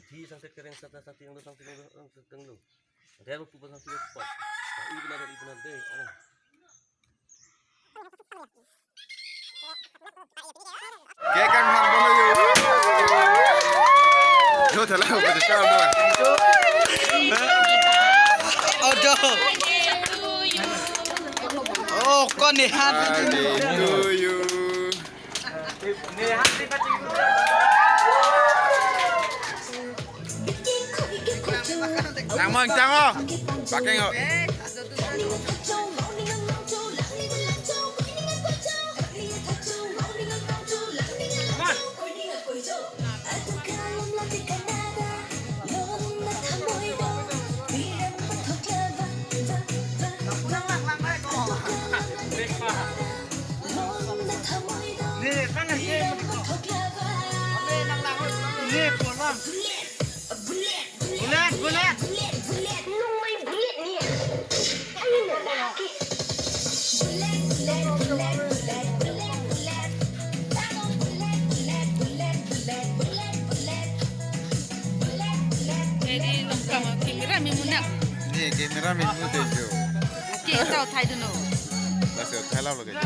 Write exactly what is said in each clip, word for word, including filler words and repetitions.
Thi sangset kereng sat na sangti anglo sangti anglo sangti anglo. Rer pu ba sangti pot. Nah, ibu na ibu na de. Oh. Cake kan hang bono yo. Yo thala ko de ka do. Odo. Oh, ko ne han. Happy to you. Nang mang tang o. Pakeng o. Bulet, bulet. Jadi, nung kama camera mi munak. Ni camera mi munak jo. Oke, tau thai dun o. Laso thai lo ke.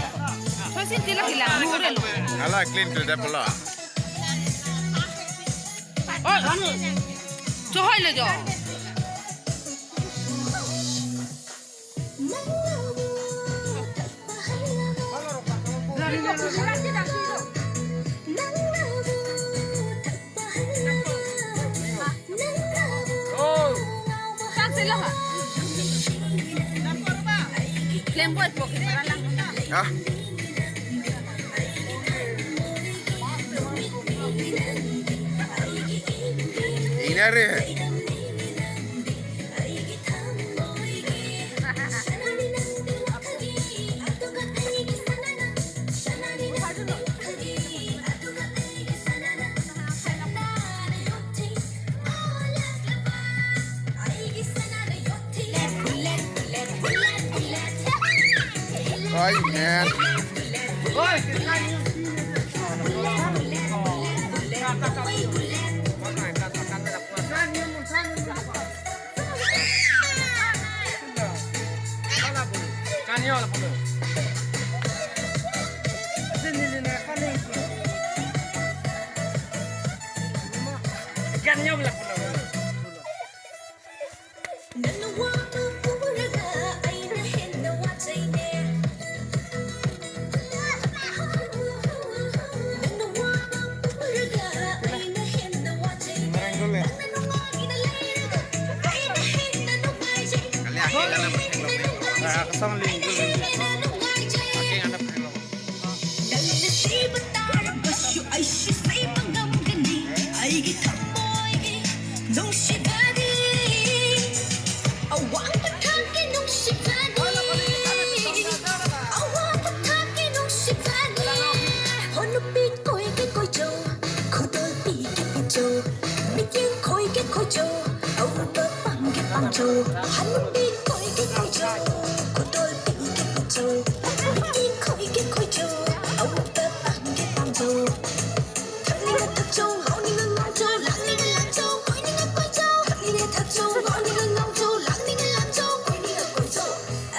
Thosin tila tila, mure lo. Hala clean to the pala. Oi, chohoi le jo. Ah. Ina re. Oi, man.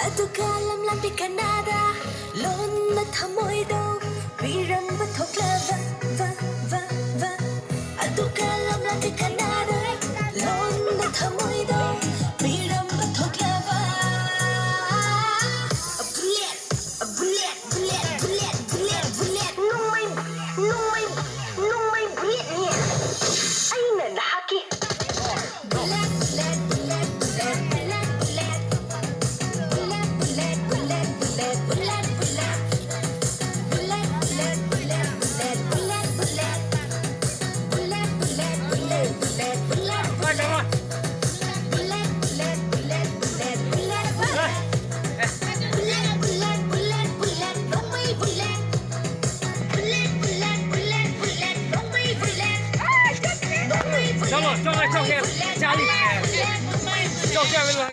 Aduka lam lam te kanada, lon na thamoi do, piram bathok la va, va, va, va. Aduka lam lam te kanada, lon na thamoi do, piram bathok la va. A bullet, a bullet, bullet, bullet, bullet, bullet. Nung mai, nung mai, nung mai bullet ni. Ai na lahaki. Chalo, chalo, chalo, chalo.